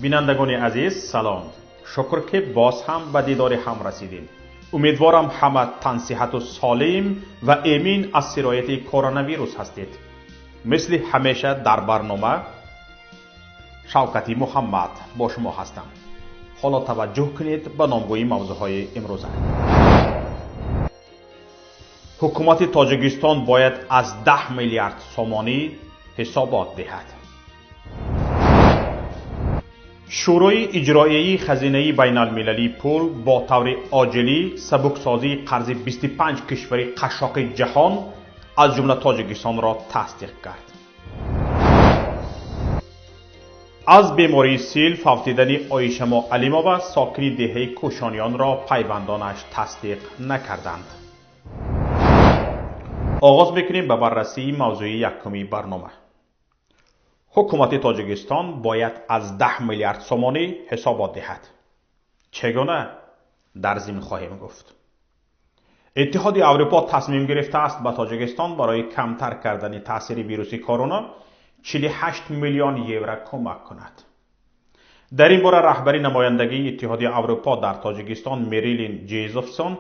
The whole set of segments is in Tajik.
Бинандагони азиз, салом. Шукр, ки боз ҳам ба дидори ҳам расидем. Умедворам, ҳама тансиҳату солим ва эмин аз сирояти коронавирус ҳастед. Мисли ҳамеша дар барнома Шавкати Муҳаммад бо шумо ҳастам. Ҳоло таваҷҷӯҳ кунед ба номгӯи мавзӯъҳои имрӯза. Ҳукумати Тоҷикистон бояд аз 10 миллиард сомонӣ ҳисобот диҳад. Шӯрои иҷроияи хазинаи байналмилалии пул бо таври оҷилӣ сабуксозии қарзи 25 кишвари қашшоқи ҷаҳон, аз ҷумла Тоҷикистонро тасдиқ кард. Аз бемории сил фавтидани Оишамо Алимова, сокини деҳаи Кӯшониёнро пайвандонаш тасдиқ накарданд. Оғоз мекунем ба баррасии мавзӯи якуми барнома. Ҳукумати Тоҷикистон бояд аз 10 миллиард сомонӣ ҳисобот диҳад. Чӣ гуна? Дар зимн хоҳем гуфт. Иттиҳоди Аврупо тасмим гирифтааст ба Тоҷикистон барои камтар кардани таъсири вируси корона 48 миллион евро кӯмак кунад. Дар ин бора раҳбари намояндагии Иттиҳоди Аврупо дар Тоҷикистон Мерилин Ҷезофсон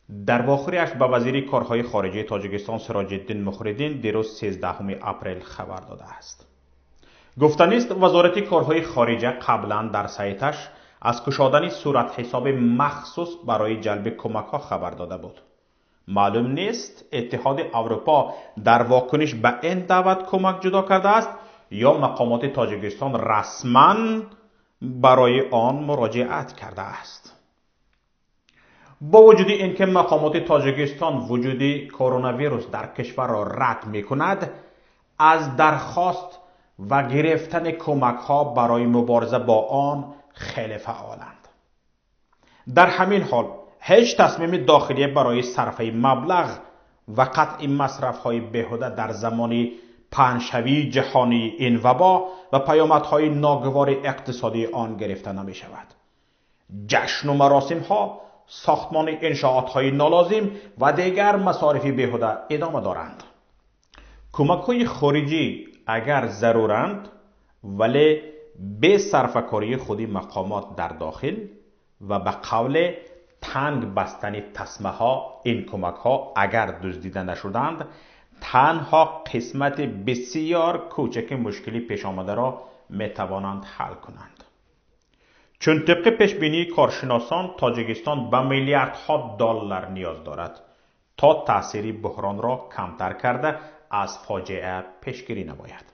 дар вохӯриаш ба вазири корҳои хориҷии Тоҷикистон Сироҷиддин Муҳриддин дирӯз, 13 апрел, хабар додааст. Гуфтанист, Вазорати корҳои хориҷа қаблан дар сайташ аз кушодани суратҳисоби махсус барои ҷалби кӯмакҳо хабар дода буд. Маълум нест, Иттиҳоди Аврупо дар вокуниш ба ин даъват кӯмак ҷудо кардааст ё мақомоти Тоҷикистон расман барои он муроҷиат кардааст. Бо вуҷуди ин ки мақомоти Тоҷикистон вуҷуди коронавирус дар кишварро рад мекунад, аз дархост ва гирифтани кӯмакҳо барои мубориза бо он хеле фаъоланд. Дар ҳамин ҳол ҳеҷ тасмими дохилие барои сарфаи маблағ ва қатъи масрафҳои беҳуда дар замони паҳншавии ҷаҳонии ин вабо ва паёмадҳои ногувори иқтисодии он гирифта намешавад. Ҷашну маросимҳо, сохтмони иншоотҳои нолозим ва дигар масорифи беҳуда идома доранд. Кӯмакҳои хориҷӣ агар заруранд, вале бе сарфакории худи мақомот дар дохил ва ба қавле танг бастани тасмаҳо, ин кӯмакҳо агар дуздида нашуданд, танҳо қисмати бисёр кӯчаки мушкили пешомадаро метавонанд ҳал кунанд. Чун тибқи пешбинии коршиносон, Тоҷикистон ба миллиардҳо доллар ниёз дорад, то таъсири буҳронро камтар карда, аз фоҷиа пешгирӣ намояд.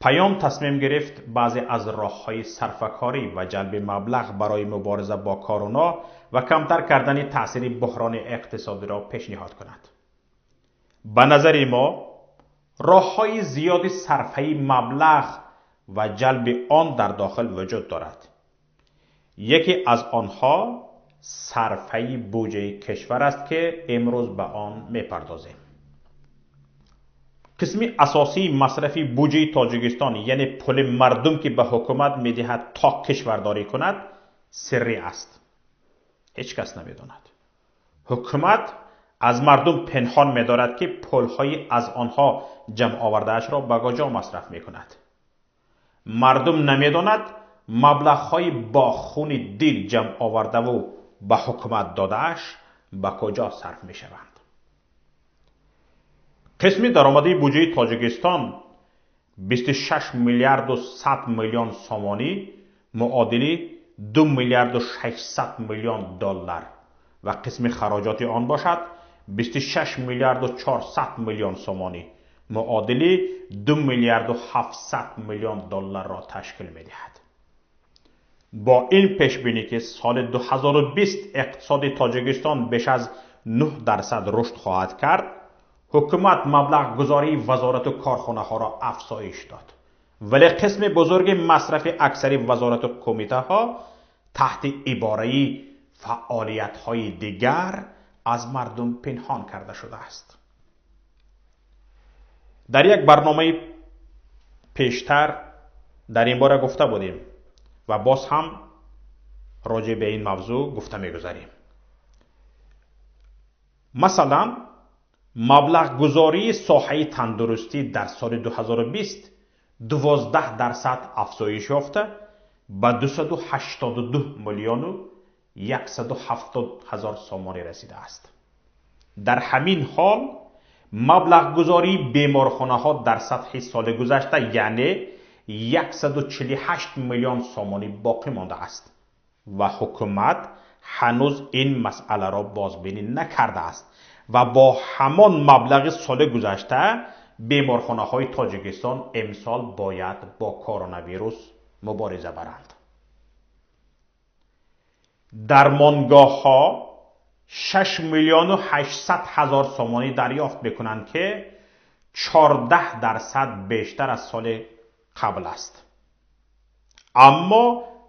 Паём тасмим гирифт баъзе аз роҳҳои сарфакорӣ ва ҷалби маблағ барои мубориза бо корона ва камтар кардани таъсири буҳрони иқтисодиро пешниҳод кунад. Ба назари мо, роҳҳои зиёди сарфаи маблағ ва ҷалби он дар дохил вуҷуд дорад. Яке аз онҳо сарфаи буҷаи кишвар аст, ки имрӯз ба он мепардозем. Қисми асосии масрафи буҷаи Тоҷикистон, яъне пули мардум, ки ба ҳукумат медиҳад то кишвардорӣ кунад, сиррӣ аст. Ҳеҷ кас намедонад. Ҳукумат аз мардум пинҳон медорад, ки пулҳои аз онҳо ҷамъ овардаашро ба куҷо масраф мекунад. Мардум намедонад, маблағҳои бо хуни дил ҷамъ овардаву ба ҳукумат додааш ба куҷо сарф мешаванд. Қисми даромадии буҷаи Тоҷикистон 26 миллиарду 100 миллион сомонӣ, муодили 2 миллиарду 600 миллион доллар, ва қисми хароҷоти он бошад 26 миллиарду 400 миллион сомонӣ, муодили 2 миллиарду 700 миллион долларро ташкил медиҳад. Бо ин пешбинӣ, ки соли 2020 иқтисоди Тоҷикистон беш аз 9% рушд хоҳад кард, ҳукумат маблағгузории вазорату корхонаҳоро афзоиш дод. Вале қисми бузурги масрафи аксари вазорату кумитаҳо таҳти ибораи фаъолиятҳои дигар аз мардум пинҳон карда шудааст. Дар як барномаи пештар дар ин бора гуфта будем ва боз ҳам роҷеъ ба ин мавзӯъ гуфта мегузарем. Масалан, маблағгузории соҳаи тандурустӣ дар соли 2020 12% афзоиш ёфта ба 282 миллиону 170 ҳазор сомонӣ расидааст. Дар ҳамин ҳол маблағгузории беморхонаҳо дар сатҳи соли гузашта, яъне 148 миллион сомонӣ боқӣ мондааст ва ҳукумат ҳанӯз ин масъаларо бозбинӣ накардааст ва бо ҳамон маблағи соли гузашта беморхонаҳои Тоҷикистон имсол бояд бо коронавирус мубориза баранд. Дармонгоҳҳо 6 миллиону 800 ҳазор сомонӣ дарёфт мекунанд, ки 14% бештар аз соли қабл аст. Аммо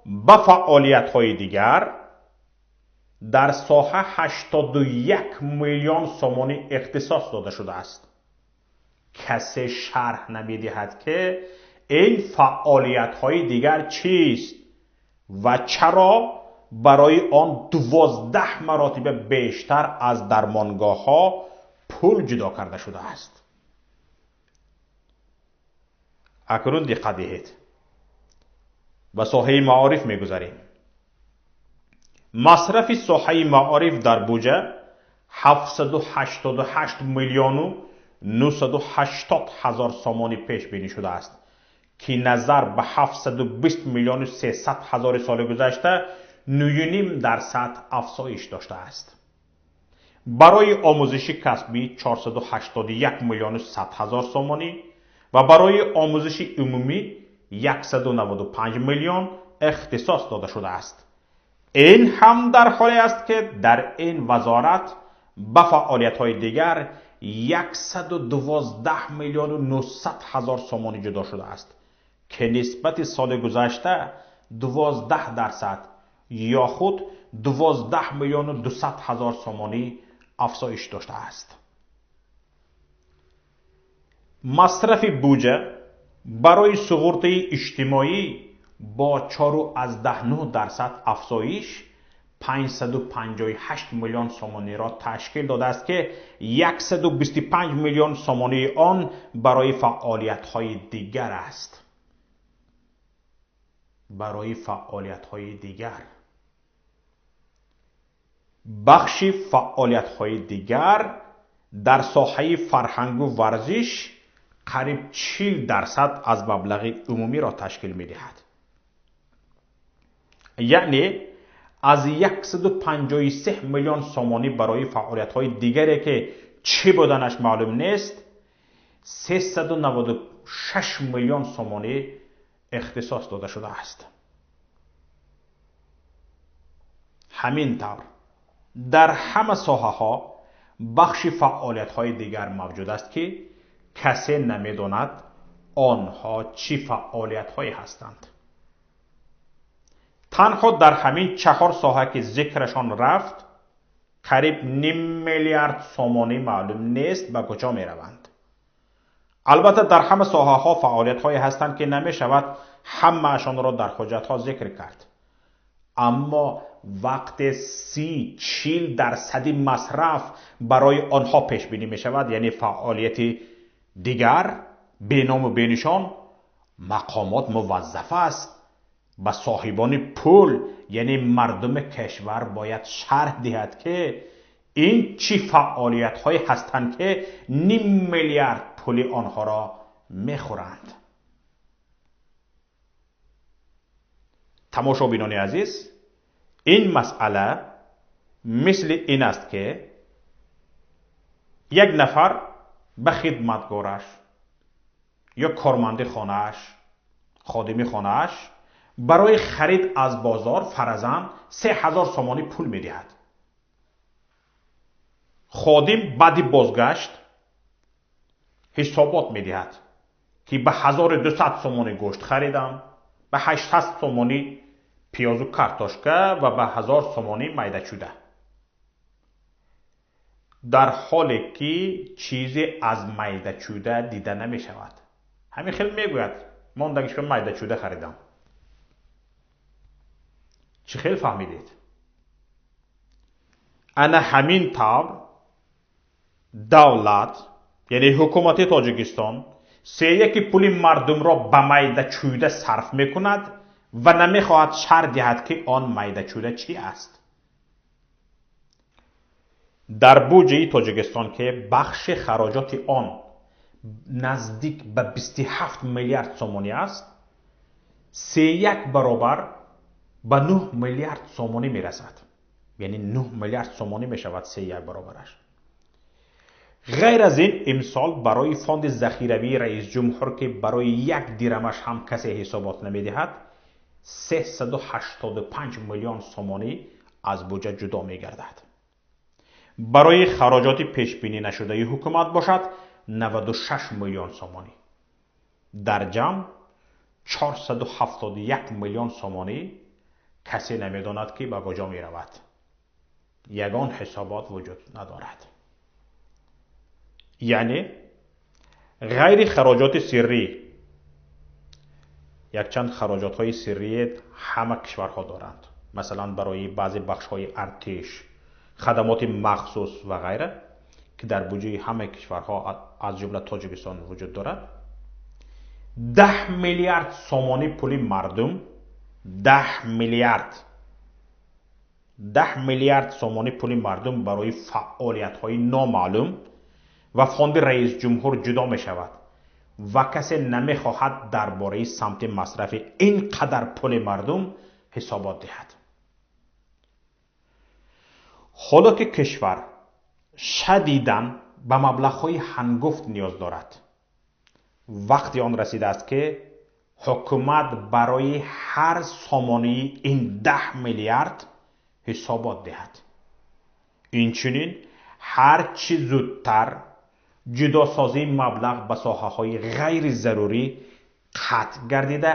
ба фаъолиятҳои дигар дар соҳа 81 миллион сомонӣ ихтисос дода шудааст. Касе шарҳ намедиҳад, ки ин фаъолиятҳои дигар чист ва чаро барои он 12 маротиба бештар аз дармонгоҳҳо пул ҷудо карда шудааст. Акнун диққат диҳед. Ба соҳаи маориф мегузарем. Масрафи соҳаи маориф дар буҷа 788 миллиону 980 ҳазор сомонӣ пешбинӣ шудааст, ки назар ба 720 миллиону 300 ҳазори соли гузашта 9.5% афзоиш доштааст. Барои омӯзиши касбӣ 481 миллиону 100 ҳазор сомонӣ ва барои омӯзиши умумӣ 195 миллион ихтисос дода шудааст. Ин ҳам дар ҳоле аст, ки дар ин вазорат ба фаъолиятҳои дигар 112 миллиону 900 ҳазор сомонӣ ҷудо шудааст, ки нисбати соли гузашта 12% ё худ 12 миллиону 200 ҳазор сомонӣ афзоиш доштааст. Масрафи буҷа барои суғуртаи иҷтимоӣ бо 4.9% афзоиш 558 миллион сомониро ташкил додааст, ки 125 миллион сомонии он барои фаъолиятҳои дигар аст. Барои фаъолиятҳои дигар. Бахши фаъолиятҳои дигар дар соҳаи фарҳангу варзиш қариб 40% аз маблағи умумиро ташкил медиҳад. Яъне аз 153 миллион сомонӣ барои фаъолиятҳои дигаре, ки чӣ буданаш маълум нест, 396 миллион сомонӣ ихтисос дода шудааст. Ҳамин тавр дар ҳама соҳаҳо бахши фаъолиятҳои дигар мавҷуд аст, ки касе намедонад онҳо чӣ фаъолиятҳое ҳастанд. Танҳо дар ҳамин 4 соҳа, ки зикрашон рафт, қариб ним миллиард сомонӣ маълум нест ба куҷо мераванд. Албатта дар ҳама соҳаҳо фаъолиятҳое ҳастанд, ки намешавад ҳамаашонро дар ҳуҷҷатҳо зикр кард. Аммо вақте 30-40% масраф барои онҳо пешбинӣ мешавад, яъне фаъолияти дигар беному бенишон, мақомот муваззаф аст ба соҳибони пул, яъне мардуми кишвар бояд шарҳ диҳад, ки ин чӣ фаъолиятҳое ҳастанд, ки ним миллиард пули онҳоро мехӯранд. Тамошобинони азиз, ин масъала мисли ин аст, ки як нафар ба хидматгораш ё корманди хонааш, ходими хонааш барои харид аз бозор фаразан 3000 сомонӣ пул медиҳад. Ходим баъди бозгашт ҳисобот медиҳад, ки ба 1200 сомонӣ гӯшт харидам, ба 800 сомонӣ пиёзу картошка ва ба 1000 сомонӣ майдачуда. Дар ҳоле ки чизе аз майдачуда дида намешавад. Ҳамин хел мегӯяд: мондагишро майдачуда харидам. Чӣ хел фаҳмидед? Ана ҳамин тавр давлат, яъне ҳукумати Тоҷикистон Сеяки пули мардумро ба майдачӯйда сарф мекунад ва намехоҳад шарҳ диҳад, ки он майдачӯйда чӣ аст. Дар буҷаи Тоҷикистон, ки бахши хароҷоти он наздик ба 27 миллиард сомонӣ аст, сеяк баробар ба 9 миллиард сомонӣ мерасад. Яъне 9 миллиард сомонӣ мешавад сеяк баробараш. Ғайр аз ин, имсол барои фонди захиравии раисҷумҳур, ки барои як дирамаш ҳам касе ҳисобот намедиҳад, 385 миллион сомонӣ аз буҷа ҷудо мегардад. Барои хароҷоти пешбинӣ нашудаи ҳукумат бошад 96 миллион сомонӣ. Дар ҷамъ 471 миллион сомонӣ касе намедонад, ки ба куҷо меравад. Ягон ҳисобот вуҷуд надорад. Яъне ғайри хароҷоти сиррӣ, якчанд хароҷотҳои сиррие ҳама кишварҳо доранд, масалан барои баъзе бахшҳои артиш, хадамоти махсус ва ғайра, ки дар буҷаи ҳамаи кишварҳо аз ҷумла Тоҷикистон вуҷуд дорад. 10 миллиард сомонӣ пули мардум, 10 миллиард, 10 миллиард сомонӣ пули мардум барои фаъолиятҳои номаълум ва фонди раисҷумҳур ҷудо мешавад ва касе намехоҳад дар бораи самти масрафи ин қадар пули мардум ҳисобот диҳад. Ҳоло ки кишвар шадидан ба маблағҳои ҳангуфт ниёз дорад, вақти он расидааст, ки ҳукумат барои ҳар сомонии ин 10 миллиард ҳисобот диҳад. Инчунин ҳар чӣ зудтар ҷудосозии маблағ ба соҳаҳои ғайризарурӣ қатъ гардида,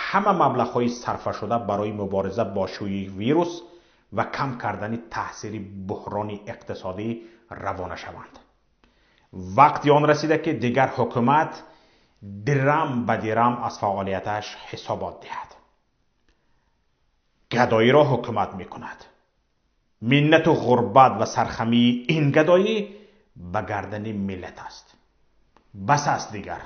ҳама маблағҳои сарфашуда барои мубориза бо шӯи вирус ва кам кардани таъсири буҳрони иқтисодӣ равона шаванд. Вақти он расида, ки дигар ҳукумат дирам ба дирам аз фаъолияташ ҳисобот диҳад. Гадоиро ҳукумат мекунад. Миннату ғурбат ва сархамии ин гадоӣ ба гардани миллат аст. Бас аст дигар.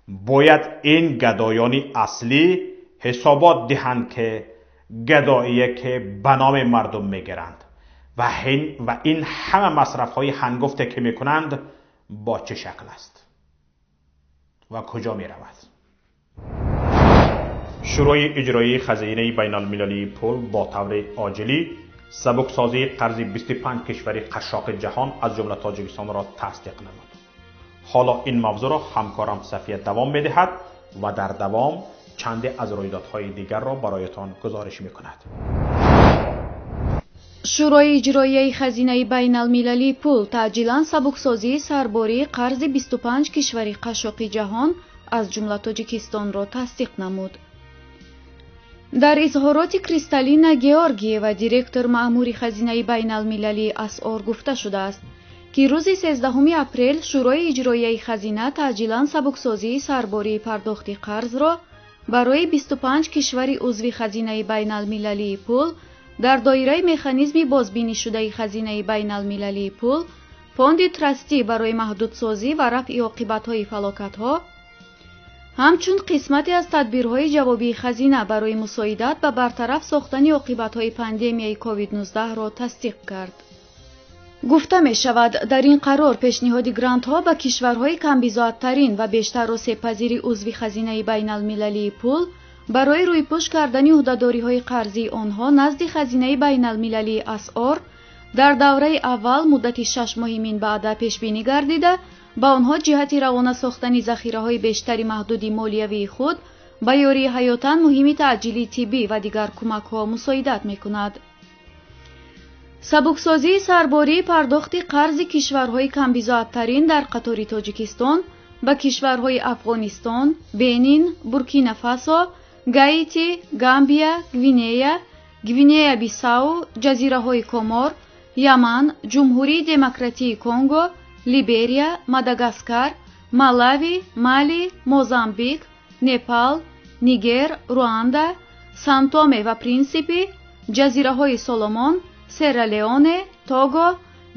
Бояд ин гадоёни аслӣ ҳисобот диҳанд, ки гадоие ки ба номи мардум мегиранд ва ин ҳама масрафҳои ҳангуфте ки мекунанд бо чӣ шакл аст ва куҷо меравад. Шӯрои иҷроии хазинаи байналмилалии пул бо таври оҷилӣ сабуксозии қарзи 25 кишвари қашшоқи ҷаҳон аз ҷумла Тоҷикистонро тасдиқ намуд. Ҳоло ин мавзӯъро ҳамкорам Сафия давом медиҳад ва дар давом чанде аз рӯйдодҳои дигарро бароятон гузориш мекунад. Шӯрои иҷроияи хазинаи байналмилалии пул таъҷилан сабуксозии сарбории қарзи 25 кишвари қашшоқи ҷаҳон аз ҷумла Тоҷикистонро тасдиқ намуд. Дар изҳороти Кристалина Георгиева, директор маъмури хазинаи байналмилалии асъор, гуфта шудааст, ки рӯзи 13 апрел Шӯрои иҷроияи хазина таъҷилан сабуксозии сарбории пардохти қарзро барои 25 кишвари узви хазинаи байналмилалии пул дар доираи механизми бозбинишудаи хазинаи байналмилалии пул, фонди трастӣ барои маҳдудсозӣ ва рафъи оқибатҳои фалокатҳо, ҳамчун қисмате аз тадбирҳои ҷавобии хазина барои мусоидат ба бартараф сохтани оқибатҳои пандемияи COVID-19-ро тасдиқ кард. Гуфта мешавад, дар ин қарор пешниҳоди грантҳо ба кишварҳои камбизоаттарин ва бештар осебпазири узви хазинаи байналмилалии пул барои рӯйпӯш кардани ӯҳдадориҳои қарзии онҳо назди хазинаи байналмилалии асъор дар давраи аввал муддати 6 моҳи минбаъда пешбинӣ гардида, ба онҳо ҷиҳати равона сохтани захираҳои бештари маҳдуди молиявии худ ба ёрии ҳаётан муҳими таъҷилии тиббӣ ва дигар кӯмакҳо мусоидат мекунад. Сабуксозии сарбории пардохти қарзи кишварҳои камбизоаттарин дар қатори Тоҷикистон ба кишварҳои Афғонистон, Бенин, Буркина-Фасо, Гаити, Гамбия, Гвинея, Гвинея-Бисау, ҷазираҳои Комор, Яман, Ҷумҳурии Демократии Конго, Либерия, Мадагаскар, Малави, Мали, Мозамбик, Непал, Нигер, Руанда, Сан-Томе ва Принсипи, ҷазираҳои Соломон, Сера-Леоне, Того,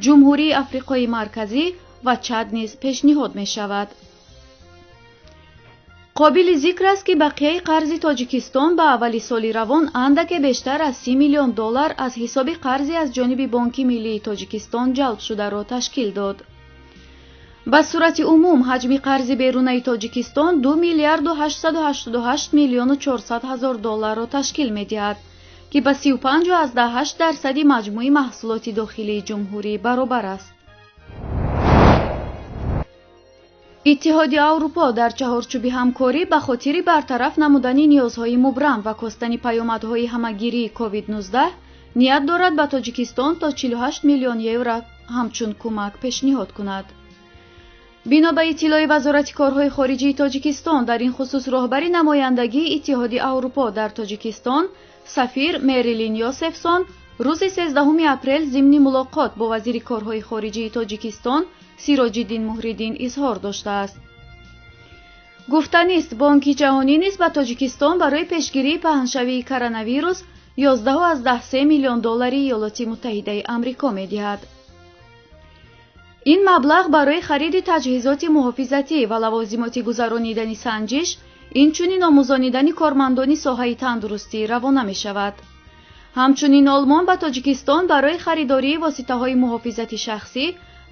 Ҷумҳурии Африқои Марказӣ ва Чад низ пешниҳод мешавад. Қобили зикр аст, ки бақияи қарзи Тоҷикистон ба аввали соли равон андаке бештар аз 30 миллион доллар аз ҳисоби қарзи аз ҷониби Бонки миллии Тоҷикистон ҷалб шударо ташкил дод. Ба сурати умум ҳаҷми қарзи берунаи Тоҷикистон 2 миллиарду 888 миллиону 400 ҳазор долларро ташкил медиҳад, ки ба 35,8% маҷмӯи маҳсулоти дохилии ҷумҳурӣ баробар аст. Иттиҳоди Аврупо дар чаҳорчӯби ҳамкорӣ ба хотири бартараф намудани ниёзҳои мубрам ва костани паёмадҳои ҳамагирии COVID-19 ният дорад ба Тоҷикистон то 48 миллион евро ҳамчун кӯмак пешниҳод кунад. Бино ба иттилои Вазорати корҳои хориҷии Тоҷикистон, дар ин хусус роҳбари намояндагии Иттиҳоди Аврупо дар Тоҷикистон сафир Мерилин Йосефсон рӯзи 13 апрел зимни мулоқот бо вазири корҳои хориҷии Тоҷикистон Сироҷиддин Муҳриддин изҳор доштааст. Гуфтанист, Бонки ҷаҳонӣ низ ба Тоҷикистон барои пешгирии паҳншавии коронавирус 11,3 миллион доллари Иёлоти Муттаҳидаи Амрико медиҳад. Ин маблағ барои хариди таҷҳизоти муҳофизатӣ ва лавозимоти гузаронидани санҷиш, инчунин омӯзонидани кормандони соҳаи тандурустӣ равона мешавад. Ҳамчунин Олмон ба Тоҷикистон барои харидории воситаҳои муҳофизати шахсӣ,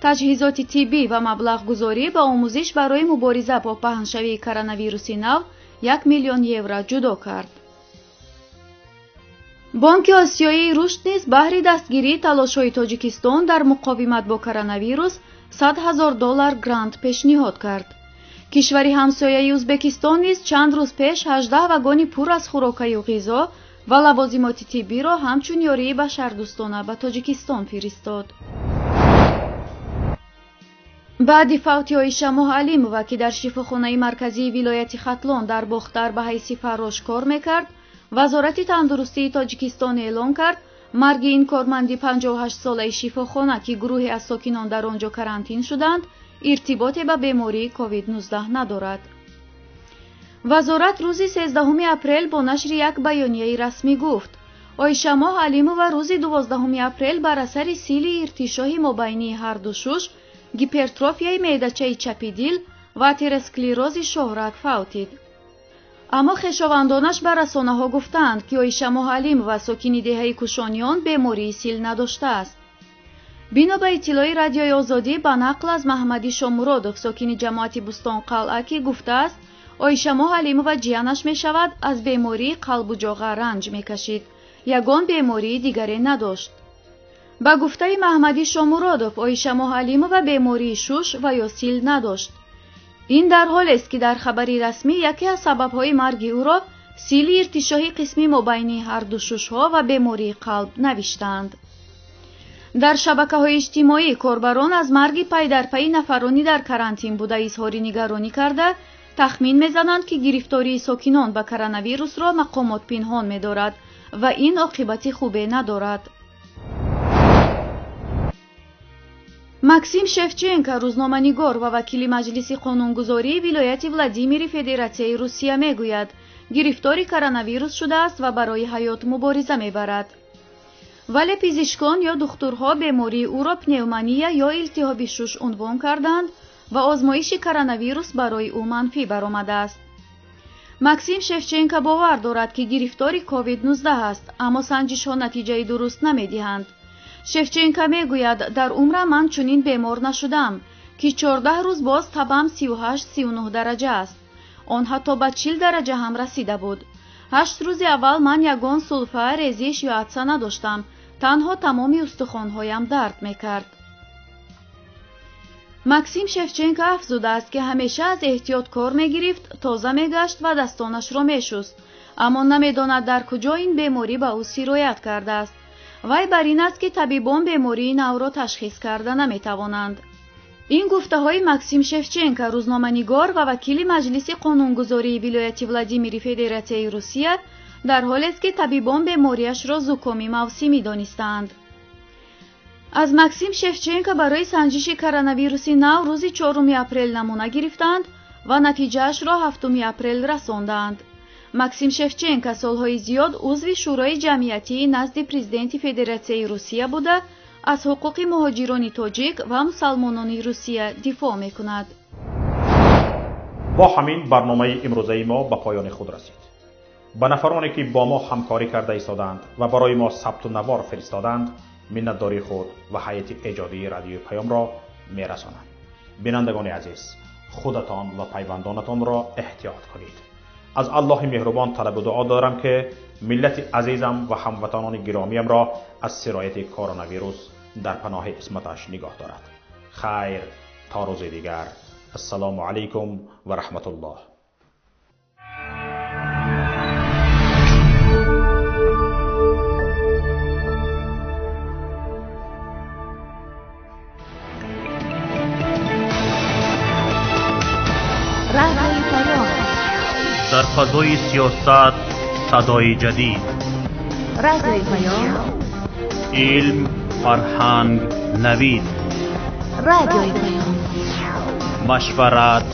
таҷҳизоти тиббӣ ва маблағгузорӣ ба омӯзиш барои мубориза бо паҳншавии коронавируси нав 1 миллион евро ҷудо кард. Бонки Осиёии рушд низ баҳри дастгирии талошҳои Тоҷикистон дар муқовимат бо коронавирус 100 ҳазор доллар грант пешниҳод кард. Кишвари ҳамсояи Ӯзбекистон низ чанд рӯз пеш 18 вагони пур аз хӯрокаю ғизо ва лавозимоти тиббиро ҳамчун ёрии башардӯстона ба Тоҷикистон фиристод. Баъди фавти Оиша Моҳалимова, ки дар шифохонаи марказии вилояти Хатлон дар Бохтар ба ҳайси фаррош кор мекард, Вазорати тандурустии Тоҷикистон эълон кард, марги ин корманди 58-солаи шифохона, ки гурӯҳе аз сокинон дар он ҷо карантин шуданд, иртиботе ба бемории COVID-19 надорад. Вазорат рӯзи 13 апрел бо нашри як баёнияи расмӣ гуфт, Оиша Моҳалимова рӯзи 12 апрел бар асари сили иртишоҳи мобайнии ҳарду шуш, гипертрофияи меъдачаи чапи дил ва атеросклерози шоҳраг фавтид. Аммо хешовандонаш ба расонаҳо гуфтаанд, ки Оиша Моҳалимова сокини деҳаи Кушониён бемории сил надоштааст. Бино ба иттилои Радиои Озодӣ ба нақл аз Маҳмади Шомуродов, сокини ҷамоати Бустонқалъа, ки гуфтааст, Оиша Моҳалимова ҷиянаш мешавад, аз бемории қалбу ҷоға ранҷ мекашид, ягон бемории дигаре надошт. Ба гуфтаи Маҳмади Шомуродов, Оиша Моҳалимова бемории шуш ва ё сил надошт. Ин дар ҳолест, ки дар хабари расмӣ яке аз сабабҳои марги ӯро сили иртишоҳи қисми мобайнии ҳарду шушҳо ва бемории қалб навиштаанд. Дар шабакаҳои иҷтимоӣ корбарон аз марги пайдарпайи нафарони дар карантин буда изҳори нигаронӣ карда, тахмин мезананд, ки гирифтории сокинон ба коронавирусро мақомот пинҳон медорад ва ин оқибати хубе надорад. Максим Шевченко, рӯзноманигор ва вакили Маҷлиси қонунгузории вилояти Владимири Федератсияи Русия мегӯяд, гирифтори коронавирус шудааст ва барои ҳаёт мубориза мебарад. Вале пизишкон ё духтурҳо бемории ӯро пневмония ё илтиҳоби шуш унвон карданд ва озмоиши коронавирус барои ӯ манфӣ баромадааст. Максим Шевченко бовар дорад, ки гирифтори COVID-19 аст, аммо санҷишҳо натиҷаи дуруст намедиҳанд. Шевченко мегӯяд, дар умра ман чунин бемор нашудам, ки 14 рӯз боз табам 38-39 дараҷа аст. Он ҳатто ба 40 дараҷа ҳам расида буд. 8 рӯзи аввал ман ягон сулфа, резиш ё атса надоштам, танҳо тамоми устухонҳоям дард мекард. Максим Шевченко афзудааст, ки ҳамеша аз эҳтиёт кор мегирифт, тоза мегашт ва дастонашро мешуст, аммо намедонад дар куҷо ин беморӣ ба ӯ сироят кардааст. Вай бар ин аст, ки табибон бемории навро ташхис карда наметавонанд. Ин гуфтаҳои Максим Шевченко, рӯзноманигор ва вакили Маҷлиси қонунгузории вилояти Владимири Федератсияи Русия, дар ҳолест, ки табибон бемориашро зукоми мавсимӣ донистаанд. Аз Максим Шевченко барои санҷиши коронавируси нав рӯзи 4 апрел намуна гирифтанд ва натиҷаашро 7 апрел расонданд. Максим Шевченко солҳои зиёд узви Шӯрои ҷамъиятии назди президенти Федератсияи Русия буда, аз ҳуқуқи муҳоҷирони тоҷик ва мусалмонони Русия дифоъ мекунад. Бо ҳамин барномаи имрӯзаи мо ба поёни худ расид. Ба нафароне ки бо мо ҳамкорӣ карда истоданд ва барои мо сабту навор фиристоданд, миннатдории худ ва ҳайати эҷодии радиои Паёмро мерасонам. Бинандагони азиз, худатон ва пайвандонатонро эҳтиёт кунед. Аз Аллоҳи меҳрубон талабу дуо дорам, ки миллати азизам ва ҳамватанони гиромиямро аз сирояти коронавирус дар паноҳи исматаш нигоҳ дорад. Хайр, то рӯзи дигар. Ассалому алайкум ва раҳматуллоҳ. Дар фазои сиёсат садои ҷадид, Радиои Паём, илм, фарҳанг, навид, Радиои Паём, машварат,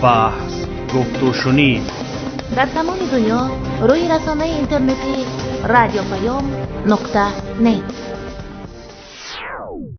баҳс, гуфтушунид. Дар тамоми дунё рӯи расонаи интернетии Радио Паём нуқта нет.